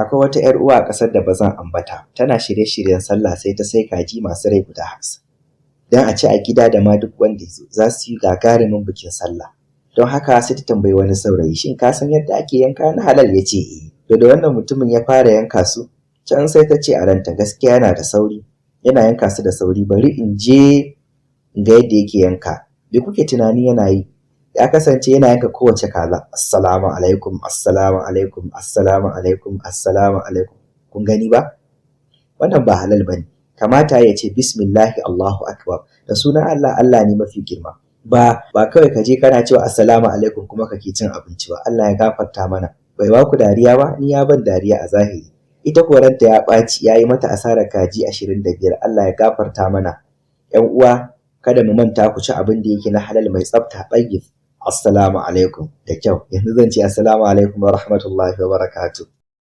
Akwai wata 'yar uwa a ƙasar da ba zan ambata, tana shirye-shiryen sallah, sai ta sai kaji masu rai guda 50 don a ci a gida da ma duk wanda ya zo. Za su yi gagarumin bikin sallah. Don haka sai ta tambayi wani saurayi, "Shin ka san yadda ake yanka na halal?" Ya ce eh. To, da wannan mutumin ya fara yanka su, can sai ta ce a ranta, "Gaskiya yana da sauri, yana yanka su da sauri, bari in je in ga yadda yake yanka." Me kuke tunani yana yi? Ya kasance yana yanka kowace kaza, "Assalamu alaikum, assalamu alaikum, assalamu alaikum, assalamu alaikum." Kun gani ba? Wannan ba halal bane. Kamata ya ce, "Bismillahi, Allahu akbar, da sunan Allah, Allah ne mafi girma." Ba kawai ka je kana cewa "Assalamu alaikum" kuma kake cin abinci ba. Allah ya gafarta mana. Bai ba ku dariya ba? Ni ya ban dariya a zahiri. Ita koranta ya ɓaci, ya yi mata asarar kaji 25. Allah ya gafarta mana. 'Yan uwa, kada mu manta, ku ci abin da yake na halal, mai tsafta, tayyib. Assalamu alaikum. Da kyau, yanzu zan ce assalamu alaikum wa rahmatullahi wa barakatuh.